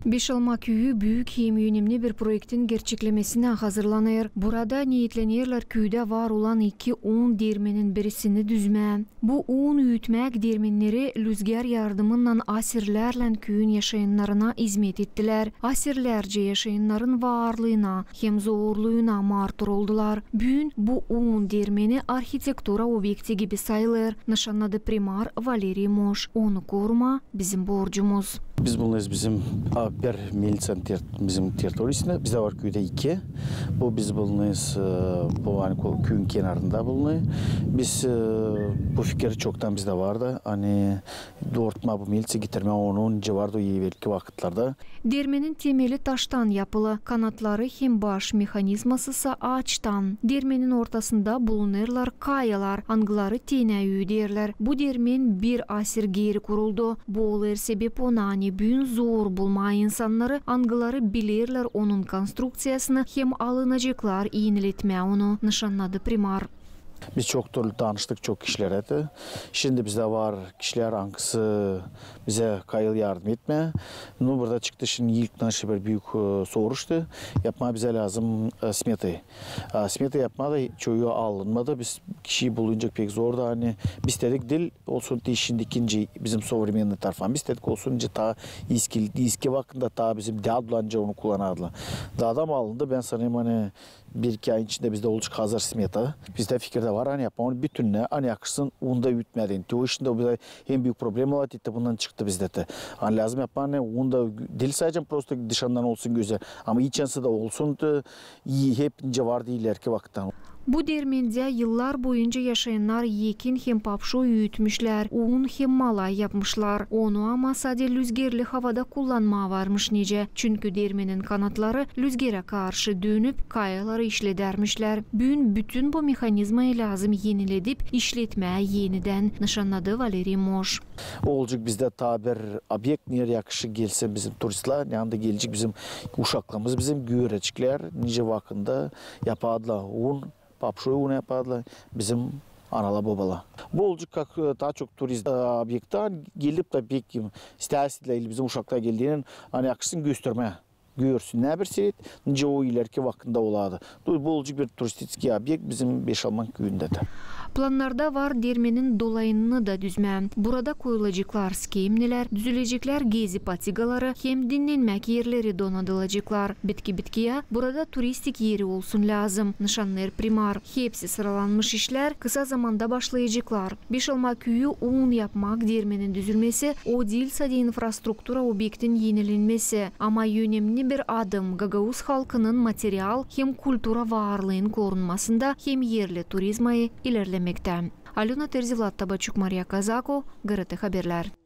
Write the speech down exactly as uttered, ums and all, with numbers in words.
Beşalma küüyü büük hem önemni bir proektin gerçeklemesinä hazırlanêr. Burada neetlenerlär küüdä var olan iki un dermenin birisini düzmää. Bu un üütmäk dermenneri lüzgär yardımınnan asirlärlän küüyün yaşayannarına izmet ettilär. Asirlärcä yaşayannarın varlıına hem zorluuna martur oldular. Büün bu un dermeni arhitektura obekti gibi sayılêr, nışannadı primar Valeriy Moş. Onu korumaa bizim borcumuz. Biz bulunêrız bizim, a, bir militsanın ter-, bizim territoriyasında. Bizdä var küüdä iki. Bu biz bulunêrız, e, bu, ani, kol-, küüyün kenarında bulunêr. Biz, e, bu fikir çoktan bizdä vardı. Ani, doorutmaa bu militsa, getirmää onu, nicä vardı o evelki vakıtlarda. Dermenin temeli taştan yapılı, kanatları hem baş mehanizmasısa aaçtan. Dermenin ortasında bulunêrlar kayalar, angıları teenä üüderlär. Bu dermen bir asır geeri kuruldu. Bu olêr sebep ona, ani büün zor bulmaa insannarı, angıları bilerlär onun konstrukţiyasını hem alınaceklar eniletmää onu, nışannadı primar. Biz çok türlü tanıştık çok kişilerlän. Şindi bizdä var kişilär, angısı bizä kayıl yardım etmää. Nu, burada çıktı şindi ilk naşı bir büük, e, soruştu. Yapmaa bizä lääzım, e, smetayı. A, smeta yapmaa da çoyu alınmadı. Biz kişiyi bulunacek pek zordu. Ani biz dedik diil olsun te şindi ikinci bizim современный taraftan. Biz dedik olsun nicä taa eski, eski vakıtta taa bizim dädulär nicä onu kullanardılar. Da adam alındı. Bän sanêrım, ani bir-iki ayın içindä bizdä olacek hazır smeta. Bizdä fikir dä var, ani yapmaa onu bütünnä, ani yakışsın unda üütmää. Te o işindä bizdä en büük problema var, te bundan çıktı bizdä dä. Ani lääzım yapmaa, ani unda diil sade prosto dışından olsun gözäl, ama içänsä dä olsun, te, i, hep nicä vardı ilerki vakıttan. Bu dermendä yıllar boyunca yaşayannar ekin hem papşo üütmüşlär, un hem malay yapmışlar. Onu ama sade lüzgerli havada kullanmaa varmış nicä, çünkü dermenin kanatları lüzgerä karşı dönüp, kayaları işledärmişlär. Büün bütün bu mehanizmayı lääzım eniledip işletmää enidän, nışannadı Valeriy Moş. Olacek bizdä taa bir obyekt, neredä yakışık gelsin bizim turistlär, neredä gelecek bizim uşaklarımız, bizim görecklär nicä vakıdında yapardılar un, papşo unu yapardılar bizim analar, bobalar. Bu olacek kak, e, taa çok turist, e, obyekti, gelip dä pek istärsiz dä, bizim uşaklar geldiynän, ani yakışsın göstermää. Görsünnär bir seret, nicä o ilerki vakıdında olardı. Bu, bu olacek bir turistiçeskiy obyekt bizim Beşalma küüyündä dä. Plannarda var dermenin dolayını da düzmää. Burada koyulaceklar skemnelär, düzüleceklär gezi patigaları hem dinnenmäk erleri donadılaceklar. Bitki bitkiyä, burada turistik eri olsun lääzım, nışannêêr primar. Hepsi sıralanmış işlär kısa zamanda başlayaceklar. Beşalma küüyü un yapmak dermenin düzülmesi, o diil sade infrastruktura obektin enilenmesi, ama önemni bir adım gagauz halkının material hem kultura varlıın korunmasında hem erli turizmayı ilerlemektä. Alöna Terzi, Vlad Tabaçuk, Mariya Kazako, GRT Haberlär.